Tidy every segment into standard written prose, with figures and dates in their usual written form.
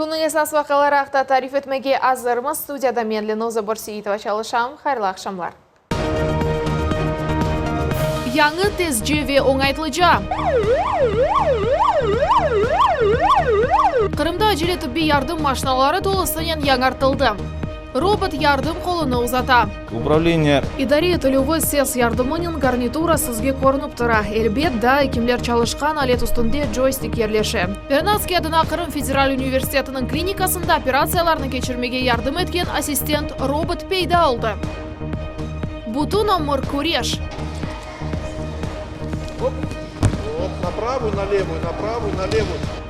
Künniñ esas vaqiaları aqta tarif etmege azırmız. Studiyada men, Lenoza Börseitova, çalışam. Hayırlı aqşamlar. Yañı, tezce ve oñaytlıca. Qırımda acele tibbiy yardım maşinaları tolusınen yañartıldı. Robot yardım qolunı uzata. Upravleniye. İdare etilüvi ses yardımınen garnitura sizge körünip tura. Elbet, daa ekimler çalışqan alet üstünde coystik yerleşe. Vernadskiy adına Qırım federal universitetiniñ klinikasında operatsiyalarnı keçirmege yardım etken assistent robot peyda oldı. Bütün ömür küreş.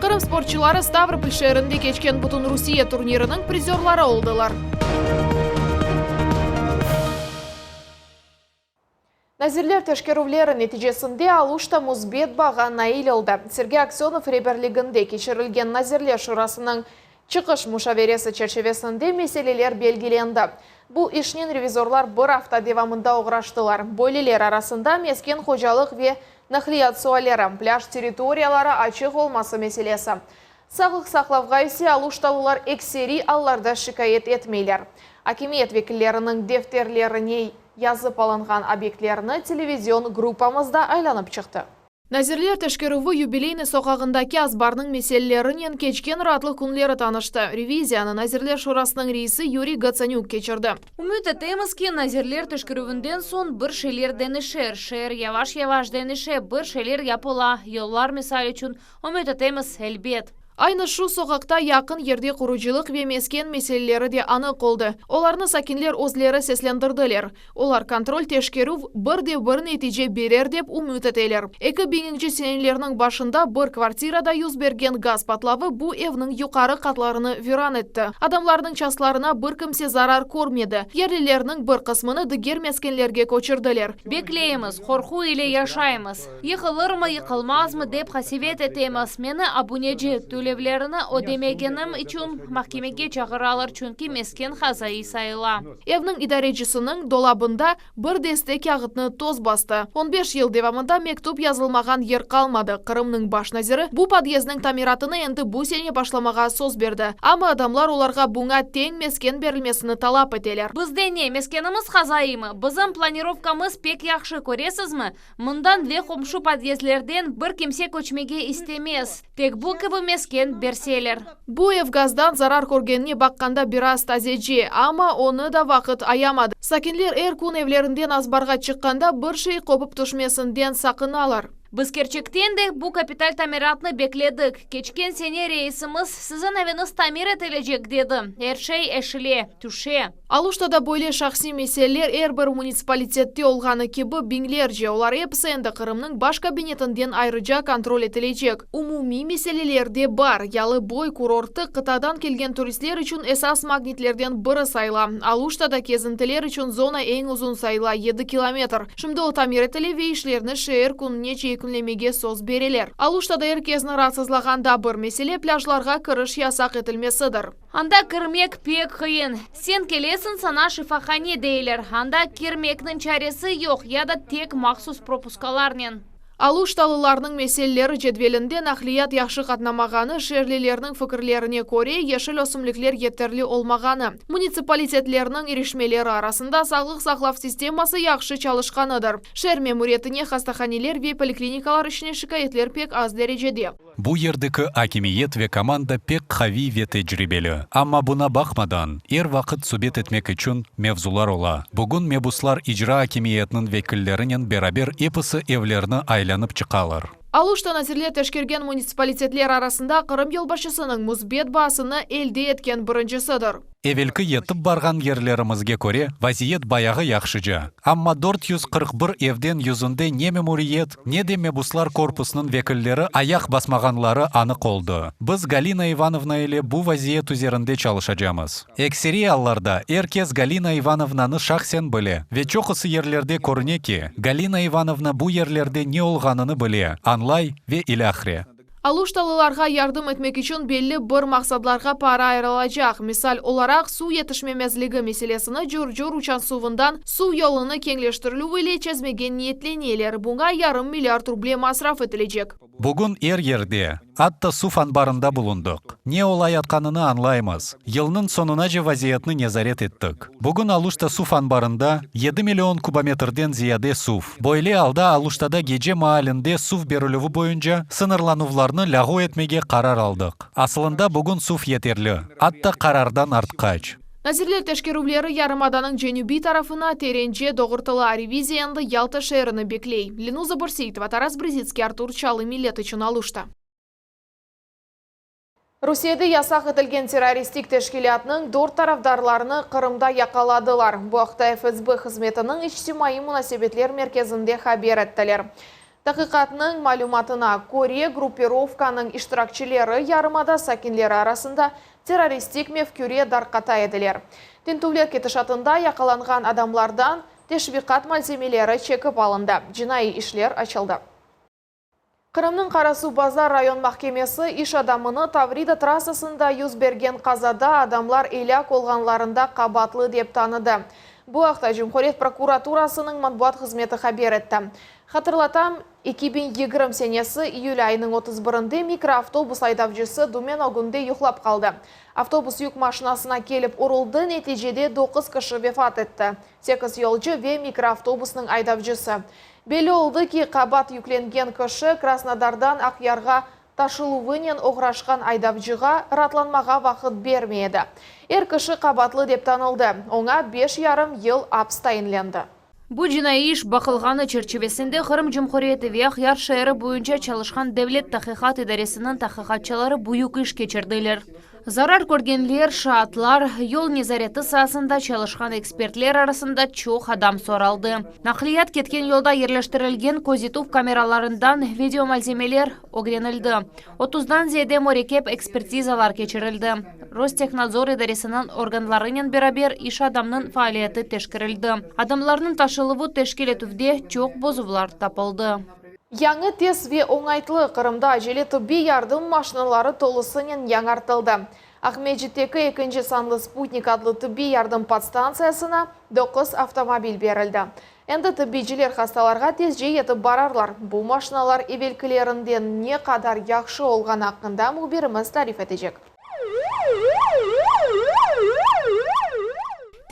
Qırım sportçuları Stavropol şeerinde keçken Bütünrusiye turniriniñ prizörları oldılar. Nazirler teşkerüvleri neticesinde Aluşta müsbet bağa nail oldı. Sergey Aksönov reberliginde keçirilgen Nazirler Şurasınıñ çıqış muşaveresi çerçivesinde meseleler belgilendi. Bu işnen revizorlar bir afta devamında oğraştılar. Böyleler arasında mesken hocalıq ve naqliyat sualleri, plâj territoriyaları açıq olması meselesi. Sağlıq saqlavğa ise aluştalılar ekseriy allarda şikâyet etmeyler. Akimiyet vekilleriniñ defterlerine yazıp alınğan obyektlerni televizion gruppamız da aylanıp çıqtı. Nazirler teşkerüvi Yubileynıy soqağındaki azbarnıñ meselelerinen keçken raatlıq künleri tanıştı. Reviziyanı Nazirler Şurasınıñ reisi Yuriy Gotsanük keçirdi. Ümüt etemiz ki, nazirler teşkerüvinden soñ bir şeyler deñişer. Şeer yavaş-yavaş deñişe, bir şeyler yapıla, yollar, misal içün. Ümüt etemiz, elbet. Aynı şu soqaqta yaqın yerde qurucılıq ve mesken meseleleri de anıq oldı. Olarnı sakinler özleri seslendirdiler. Olar kontrol teşkerüv bir de bir netice berer dep ümüt eteler. Eki biñinci senelerniñ başında bir kvartirada yüz bergen gaz patlavı bu evniñ yuqarı qatlarını viran etti. Adamlarnıñ çaslarına bir kimse zarar körmedi. Yerlilerniñ bir qısmını diger meskenlerge köçürdiler. Bekleymiz, qorqu ile yaşaymız. Yıqılırmı, yıqılmazmı dep qasevet etemiz. Meni abuneci tölevlerini ödemegenim içün mahkemege çağıralar, çünki mesken hazaiy sayıla. Evniñ idarecisiniñ dolabında bir deste kâğıtnı toz bastı. On beş yıl devamında mektüp yazılmağan yer qalmadı. Qırımnıñ baş naziri bu podyezdniñ tamiratını endi bu sene başlamağa söz berdi. Amma adamlar olarğa buña teñ mesken berilmesini talap eteler. Bizde ne, meskenimiz hazaiymi? Bizim planirovkamız pek yahşı, köresizmi? Mından ve qomşu podyezdlerden bir kimse köçmege istemez, tek bu kibi mesken berseler. Bu ev gazdan zarar körgenine baqqanda biraz tazece, amma onı da vaqıt ayamadı. Sakinler er kün evlerinden azbarğa çıqqanda bir şey qopıp tüşmesinden saqınalar. Biz kerçekten de bu kapital tamiratnı bekledik. Keçken sene reisimiz, siziñ eviñiz tamir etilecek, dedi. Er şey eşile, tüşe. Aluştada böyle şahsiy meseleler er bir munitsipalitette olğanı kibi biñlerce, olar episi endi Qırımnıñ baş kabinetinden ayrıca kontrol etilecek. Umumiy meseleler de bar, Yalı boy kurortı qıtadan kelgen turistler içün esas magnitlerden biri sayıla. Aluştada kezintiler içün zona eñ uzun sayıla, yedi kilometr. Şimdi o tamir etile ve işlerni şeer kününece yekünlemege söz bereler. Aluştada er kesni raatsızlağan daa bir mesele, plâjlarğa kiriş yasaq etilmesidir. Anda kirmek pek qıyın. Sen kelesiñ, saña şifahane deyler. Anda kirmekniñ çaresi yoq ya da tek mahsus propuskalarnen. Aluştalılarnıñ meseleleri cedvelinde naqliyat yahşı qatnamağanı, şeerlilerniñ fikirlerine köre, yeşil ösümlikler yeterli olmağanı, munitsipalitetlerniñ irişmeleri arasında sağlıq saqlav sisteması yahşı çalışqanıdır. Şeer memuriyetine hastahaneler ve poliklinikalar işine şikâyetler pek az derecede. Bu yerdeki akimiyet ve komanda pek qaviy ve tecribeli. Amma buna baqmadan, er vaqıt subet etmek içün mevzular ola. Bugün mebuslar icra akimiyetniñ vekillerinen beraber episi evlerni aylanıp çıqalar. Aluşta nazirler teşkergen munitsipalitetler arasında Qırım yolbaşçısınıñ müsbet baasını elde etken birincisidir. Evelki yetip barğan yerlerimizge köre, vaziyet bayağı yahşıca. Amma 441 evden yüzünde ne memuriyet, ne de mebuslar korpusınıñ vekilleri ayaq basmağanları anıq oldı. Biz Galina İvanovna ile bu vaziyet üzerinde çalışacamız. Ekseriy allarda er kes Galina İvanovnanı şahsen bile ve çoqusı yerlerde körüne ki, Galina İvanovna bu yerlerde ne olğanını bile, añlay ve ilâhre. Aluştalılarğa yardım etmek içün belli bir maqsadlarğa para ayırılacaq. Misal olaraq, suv yetişmemezligi meselesini Curcur uçansuvından suv yolunı keñleştirilüv ile çezmege niyetleneler, buña yarım milliard ruble masraf etilecek. Bugün er yerde, atta suv anbarında bulundıq. Ne olayatqanını añlaymız. Yılnıñ soñunace vaziyetni nezaret ettik. Bugün Aluşta suv anbarında yedi million kubometrden ziyade suv. Böyle alda Aluştada gece maalinde suv berilüvi boyunca sıñırlanuvlarnı lâğu etmege qarar aldıq. Asılında bugün suv yeterli, atta qarardan artqaç. Nazirler teşkerüvleri yarımadanıñ cenübiy tarafına terence doğurtıla. Reviziya endi Yalta şeerini bekley. Lenuza Börseitova, Taras Brezitskiy, Artur Çalı, Millet içün Aluşta. Rusiyede yasaq etilgen terroristik teşkilâtnıñ dört tarafdarlarını Qırımda yaqaladılar. Bu aqta FSB hızmetiniñ içtimaiy munasebetler merkezinde haber ettiler. Taqiqatnıñ malümatına köre, gruppirovkanıñ iştirakçileri yarımada sakinleri arasında terroristik mefküre darqata ediler. Tintüvler ketişatında yaqalanğan adamlardan teşviqat malzemeleri çekip alındı, cinaiy işler açıldı. Qırımnıñ Qarasuvbazar rayon mahkemesi iş adamını Tavrida trassasında yüz bergen qazada adamlar elâk olğanlarında qabaatlı dep tanıdı. Bu aqta Cumhuriyet prokuraturasınıñ matbuat hızmeti haber etti. Hatırlatam, 2020 senesi iyül ayınıñ 31-inde mikroavtobus aydavcısı dümen ögünde yuqlap qaldı. Avtobus yük maşinasına kelip uruldı, neticede doquz kişi vefat etti, sekiz yolcu ve mikroavtobusnıñ aydavcısı. Belli oldı ki, qabaat yüklengen kişi Krasnodardan Aqyarğa taşıluvınen oğraşqan aydavcığa raatlanmağa vaqıt bermey edi. Er kişi qabaatlı dep tanıldı, oña beş yarım yıl aps tayinlendi. Bu cinaiy iş baqılğanı çerçivesinde Qırım Cumhuriyeti ve Aqyar şeeri boyunca çalışqan Devlet tahqiqat idaresiniñ tahqiqatçıları büyük iş keçirdiler. Zarar körgenler, şaatlar, yol nezareti saasında çalışqan ekspertler arasında çoq adam soraldı. Naqliyat ketken yolda yerleştirilgen közetüv kameralarından videomalzemeler ögrenildi. Otuzdan ziyade mürekkep ekspertizalar keçirildi. Rostehnadzor idaresiniñ organlarınen beraber iş adamnıñ faaliyeti teşkerildi. Adamlarnıñ taşıluvı teşkil etüvde çoq bozuvlar tapıldı. Yañı, tez ve oñaytlı Qırımda acele tıbbiy yardım maşinaları tolusınen yañartıldı. Aqmescitteki ekinci sanlı Sputnik adlı tıbbiy yardım podstantsiyasına doquz avtomobil berildi. Endi tıbbiyciler hastalarğa tezce yetip bararlar. Bu maşinalar evelkilerinden ne qadar yahşı olğanı aqqında mühbirimiz tarif etecek.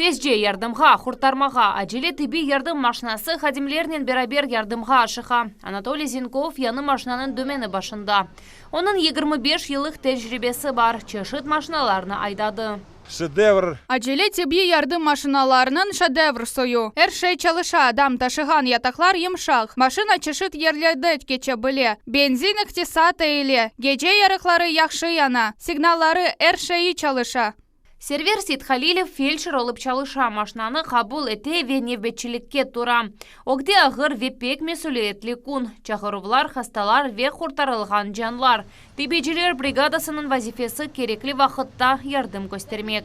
Tezce yardımğa, qurtarmağa, acele tibbiy yardım maşinası hadimlernen beraber yardımğa aşıqa. Anatoliy Zinkov yañı maşinanıñ dümeni başında. Onıñ 25 yıllıq tecribesi bar, çeşit maşinalarnı aydadı. Şedevr. Acele tibbiy yardım maşinalarınıñ şedevr soyu. Er şey çalışa, adam taşığan yataqlar yımşaq, maşina çeşit yerlerde keçe bile, benzin iqtisat eile, gece yarıqları yahşı yana, signalları, er şeyi çalışa. Server Seythalilev feldşer olıp çalışa, maşinanı qabul ete ve nevbetçilikke tura. Ögde ağır ve pek mesüliyetli kün, çağıruvlar, hastalar ve qurtarılğan canlar. Tibbiyciler brigadasınıñ vazifesi kerekli vaqıtta yardım köstermek.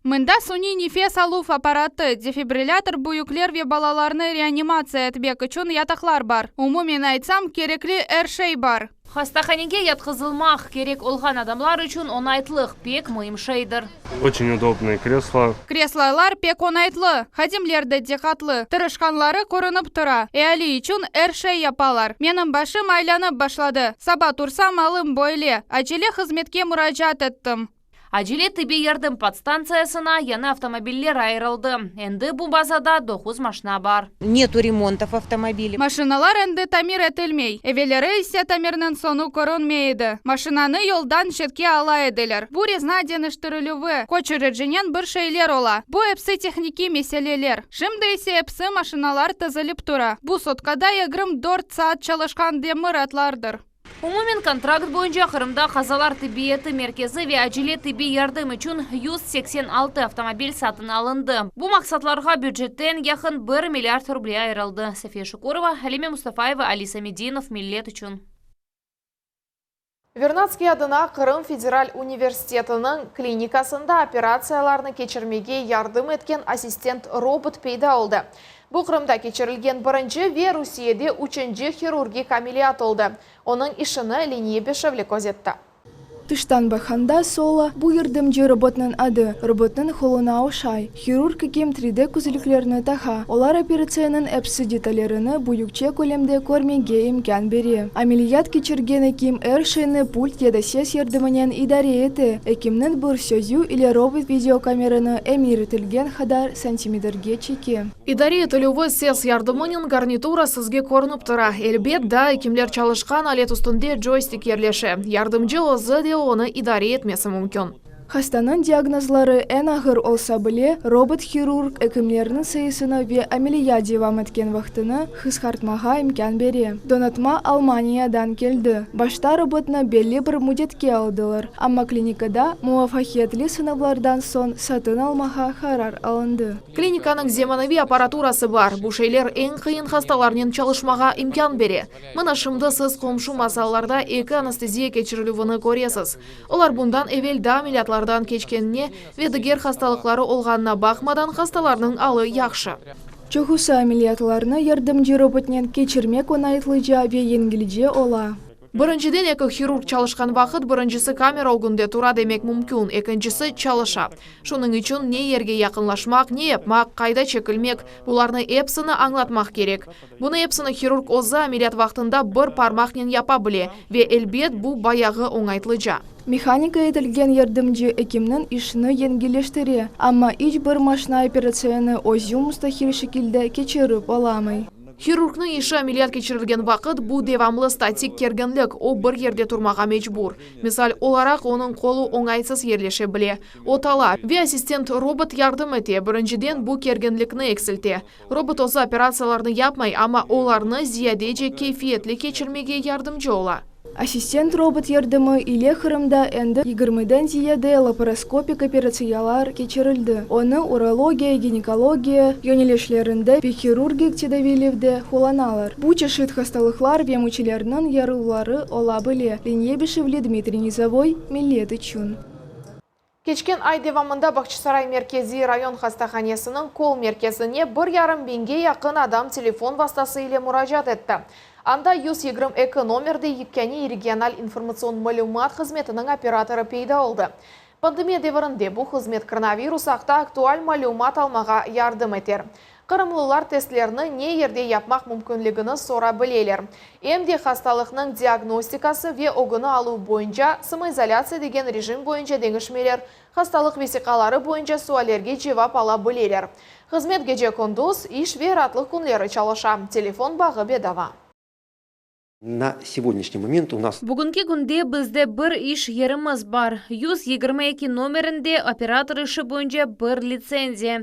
Mında suniy nefes aluv apparatı, defibrillâtor, büyükler ve balalarnı reanimatsiya etmek içün yataqlar bar. Umumen aytsam, kerekli er şey bar. Hastahanege yatqızılmaq kerek olğan adamlar içün oñaytlıq pek müim şeydir. Очень удобные кресла. Kreslolar pek oñaytlı, hadimler de diqqatlı, tırışqanları körünip tura. Eali içün er şey yapalar. Menim başım aylanıp başladı. Saba tursam alım böyle. Acele hızmetke muracaat ettim. Acele tibbiy yardım podstantsiyasına yañı avtomobiller ayırıldı. Endi bu bazada doquz maşina bar. Нету ремонтов автомобилей. Maşinalar endi tamir etilmey. Evelleri ise tamirniñ soñu körünmey edi. Maşinanı yoldan çetke ala ediler. Bu rezina deñiştirilüvi, köçüricinen bir şeyler ola. Bu episi tehnikiy meseleler. Şimdi ise episi maşinalar tizilip tura. Bu sutkada 24 saat çalışqan demir atlardır. Umumen kontrakt boyunca Qırımda qazalar tibbiyeti merkezi ve acele tibbiy yardım içün 186 avtomobil satın alındı. Bu maqsatlarğa bücetten yaqın 1 milliard ruble ayırıldı. Safiye Şukurova, Halime Mustafayeva, Ali Samedinov, Millet içün. Vernadskiy adına Qırım federal universitetiniñ klinikasında operatsiyalarnı keçirmege yardım etken assistent robot peyda oldı. Bu Qırımda keçirilgen birinci ve Rusiyede üçünci hirurgik ameliyat oldı. Onıñ işini Leniye Beşevli közetti. Tıştan baqqanda Sola, bu yardımcı robotnıñ adı, robotnıñ qoluna oşay. Hirurg ekim 3D közlüklerni taqa, olar operatsiyanıñ epsi detallerini büyükçe kölemde körmege imkân bere. Ameliyat keçirgen ekim er şeyni pult ya da ses yardımınen idare ete, ekimniñ bir sözü ile robot videokameranı emir etilgen qadar santimetrge çeke. İdare etilüvi ses yardımınen garnitura sizge körünip tura. Elbet, daa ekimler çalışqan alet üstünde coystik yerleşe, yardımcı özü de onı idare etmesi mümkün. Hastanıñ diagnozları eñ ağır olsa bile, robot-hirurg ekimlerniñ sayısını ve ameliyat devam etken vaqtını qısqartmağa imkân bere. Donatma Almaniyadan keldi. Başta robotnı belli bir müddetke aldılar, amma klinikada muvafaqiyetli sınavlardan soñ satın almağa qarar alındı. Klinikanıñ zemaneviy apparaturası bar, bu şeyler eñ qıyın hastalarnen çalışmağa imkân bere. Mına şimdi siz qomşu masallarda eki anesteziya keçirilüvini köresiz. Olar bundan evel da ameliyatlardan keçkenine ve diger hastalıqları olğanına baqmadan hastalarnıñ alı yahşı. Çoqusı ameliyatlarnı yardımcı robotnen keçirmek oñaytlıca ve yengilce ola. Birinciden eki hirurg çalışqan vaqıt birincisi kamera ögünde tura demek mümkün, ekincisi çalışa. Şunıñ içün ne yerge yaqınlaşmaq, ne yapmaq, qayda çekilmek, bularnı epsini añlatmaq kerek. Bunı epsini hirurg özü ameliyat vaqtında bir parmaqnen yapa bile ve, elbet, bu bayağı oñaytlıca. Mehanika etilgen yardımcı ekimniñ işini yengilleştire, amma iç bir maşna operatsiyanı özü mustaqil şekilde keçirip olamay. Hirurgnıñ işi ameliyat keçirilgen vaqıt, bu devamlı statik kerginlik, o bir yerde turmağa mecbur. Misal olaraq, onıñ qolu oñaytsız yerleşe bile, o tala, ve assistent-robot yardım ete, birinciden bu kerginlikni eksilte. Robot özü operatsiyalarnı yapmay, amma olarnı ziyadece keyfiyetli keçirmege yardımcı ola. Assistent-robot yardımı ile Qırımda endi yigirmiden ziyade laparoskopik operatsiyalar keçirildi. Onı urologiya, ginekologiya yönelişlerinde ve hirurgik tedaviylevde qullanalar. Bu çeşit hastalıqlar ve müçelerniñ yaruvları ola bile, Leniye Beşevli, Dmitriy Nizovoy, Millet içün. Keçken ay devamında Bağçasaray merkeziy rayon hastahanesiniñ kol-merkezine bir yarım biñge yaqın adam telefon vastası ile muracaat etti. Anda 122 nomerde yekâne regional informatsion-malümat hızmetiniñ operatorı peyda oldı. Pandemiya devirinde bu hızmet koronavirus aqta aktual malümat almağa yardım eter. Qırımlılar testlerni ne yerde yapmaq mümkünligini sora bileler. Em de hastalıqnıñ diagnostikası ve ögüni aluv boyunca samoizolâtsiya degen rejim boyunca deñişmeler, hastalıq vesiqaları boyunca suallerge cevap ala bileler. Hızmet gece-kündüz, iş ve raatlıq künleri çalışa. Telefon bağı bedava. Na segodnyashniy moment u nas. Bugünki künde bizde bir iş yerimiz bar, 122 nomerinde operator işi boyunca bir litsenziya.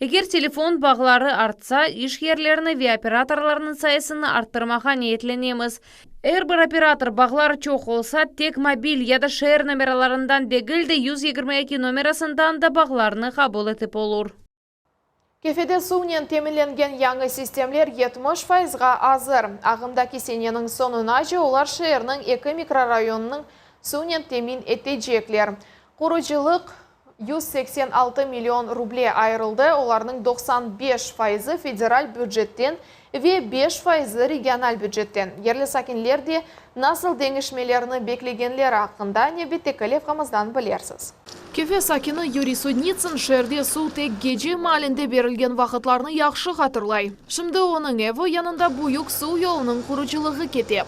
Eger telefon bağları artsa, iş yerlerini ve operatorlarnıñ sayısını arttırmağa niyetlenemiz. Er bir operator bağlar çoq olsa, tek mobil ya da şeer nomeralarından degil de, 122 nomerasından da bağlarnı qabul etip olur. Kefede suvnen teminlengen yañı sistemler 70 fayızğa azır. Ağımdaki seneniñ soñunace olar şeerniñ eki mikrorayonınıñ suvnen temin etecekler. Qurucılıq 186 million ruble ayırıldı, olarnıñ 95 fayızı federal bücetten ve 5 fayızı regional bücetten. Yerli sakinler de nasıl deñişmelerni beklegenleri aqqında nevbetteki levhamızdan bilersiz. Kefe sakini Yuriy Sudnitsın şeerde suv tek gece maalinde berilgen vaqıtlarnı yahşı hatırlay. Şimdi onıñ evi yanında büyük suv yolunıñ qurucılığı kete.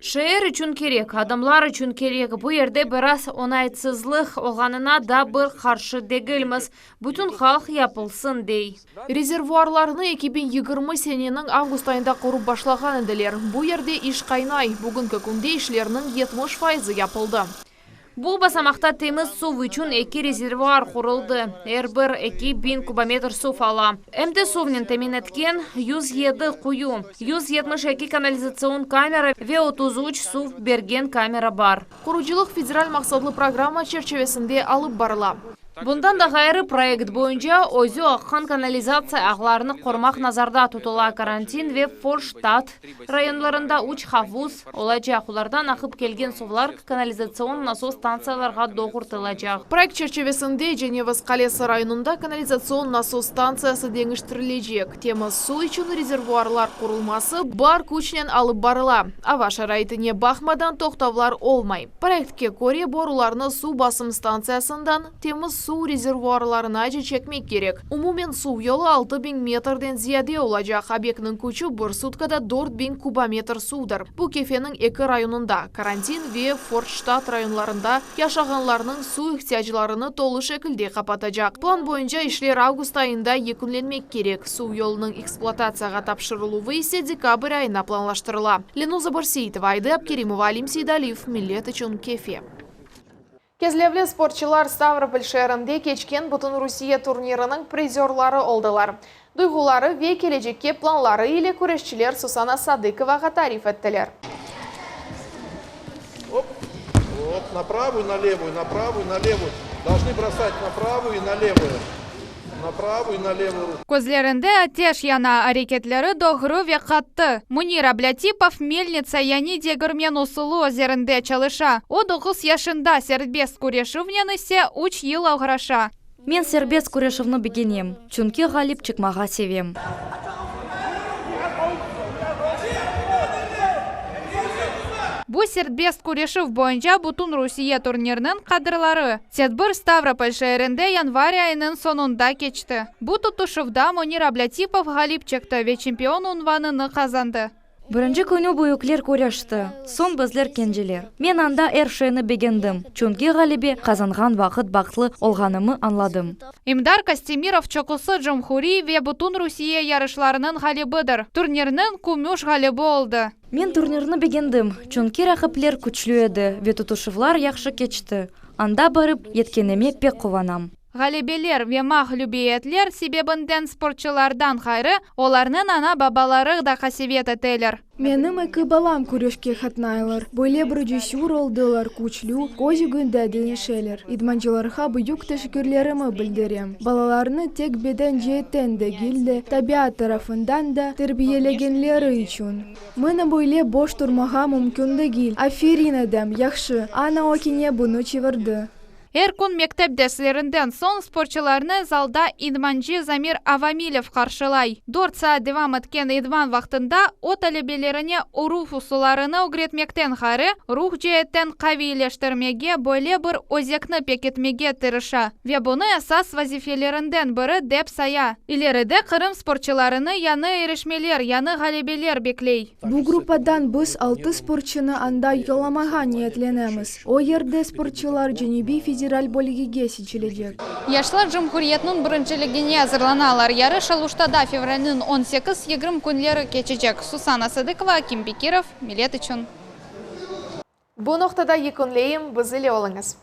Şeer içün kerek, adamlar içün kerek. Bu yerde biraz oñaytsızlıq olğanına da bir qarşı degilmiz. Bütün halq yapılsın dey. Rezervuarlarnı 2020 seneniñ avgust ayında qurıp başlağan ediler. Bu yerde iş qaynay. Bugünki künde işlerniñ 70 fayızı yapıldı. Bu basamaqta temiz suv içün eki rezervuar quruldı. Er bir 2000 kubometr suv ala. Em de suvnen temin etken 107 quyu, 172 kanalizatsion kamera ve 33 suv bergen kamera bar. Qurucılıq federal maqsatlı programma çerçivesinde alıp barıla. Bundan da ğayrı, proyekt boyunca özü aqqan kanalizatsiya ağlarını qurmaq nazarda tutula, Karantin ve Forştat rayonlarında üç havuz olacaq, olardan aqıp kelgen suvlar kanalizatsion nasos stantsiyalarğa doğurtılacaq. Proyekt çerçivesinde Ceneviz qalesi rayonında kanalizatsion nasos stantsiyası deñiştirilecek, temiz suv içün rezervuarlar qurulması bar küçnen alıp barıla, ava şaraitine baqmadan toqtavlar olmay. Proyektke köre, borularnı suv basım stantsiyasından temiz suv rezervuarlarınace çekmek kerek. Umumen suv yolu 6000 metrden ziyade olacaq. Obyektniñ küçü bir sutkada 4000 kubometr suvdır. Bu Kefeniñ eki rayonında, Karantin ve Forştat rayonlarında yaşağanlarnıñ suv ihtiyaclarını tolu şekilde qapatacaq. Plan boyunca işler avgust ayında yekünlenmek kerek, suv yolunıñ ekspluatatsiyağa tapşırıluvı ise dekabr ayına planlaştırıla. Lenuza Börseitova, Ayde Abkerimova, Alim Seydaliyev, Millet içün Kefe. Kezlevli sportçılar Stavropol şeerinde keçken Bütünrusiye turniriniñ prizörları oldılar. Duyğuları ve kelecekke planları ile küreşçiler Susana Sadıkovağa tarif ettiler. Оп, оп, на правую, на левую, на правую, на левую. Должны бросать на правую и на левую. На правую и на левую руку. Közlerinde ateş yana, areketleri doğru ve qattı. Munir Ablâtipov melnitsa yani degirmen usulı üzerinde çalışa. O doquz yaşında, serbest küreşüvnen ise üç yıl oğraşa. Men serbest küreşüvni begenem, çünki ğalip çıqmağa sevem. Bu serbest küreşüv boyunca Bütünrusiye turniriniñ kadrları. Tedbir Stavropol şeerinde yanvar ayınıñ soñunda keçti. Bu tutuşuvda Munir Ablâtipov ğalip çıqtı ve çempion unvanını qazandı. Birinci künü büyükler küreşti, soñ bizler kenceler. Men anda er şeyni begendim, çünki ğalebe qazanğan vaqıt bahtlı olğanımı añladım. İmdar Kastemirov çoqusı cumhuriy ve bütünrusiye yarışlarınıñ ğalibidir, turnirniñ kümüş ğalibi oldı. Men turnirni begendim, çünki raqipler küçlü edi ve tutuşuvlar yahşı keçti. Anda barıp yetkenime pek quvanam. Ğalebeler ve mağlübiyetler sebebinden sportçılardan ğayrı, olarnıñ ana-babaları da qasevet eteler. Menim eki balam küreşke qatnaylar. Böyle bir cesür oldılar, küçlü, köz ögünde deñişeler. İdmancılarğa büyük teşekkürlerimi bildirem. Balalarnı tek beden ceetten degil de, tabiat tarafından da terbiyelegenleri içün. Mına böyle boş turmağa mümkün degil. Aferin, Edem, yahşı, ana o kene bunı çevirdi. Er kün mektep derslerinden soñ sportçılarnı zalda idmancı Zamir Avamilev qarşılay. Dört saat devam etken idman vaqtında o talebelerine uruv usullarını ögretmekten ğayrı, ruh ceetten qaviyleştirmege, böyle bir özekni pekitmege tırışa ve bunı esas vazifelerinden biri dep saya. İleride Qırım sportçılarını yañı irişmeler, yañı ğalebeler bekley. Bu gruppadan biz altı sportçunı anda yollamağa niyetlenemiz. O yerde sportçular Cenübiy federal bölgege seçilecek. Yaşlar cumhuriyetniñ birinciligine azırlanalar. Yarış Aluştada fevralniñ on sekiz, 20 künleri keçecek. Susana Sadıkova, Akim Bekirov, Millet içün. Bu noqtada yekünleyim, biz ile oluñız.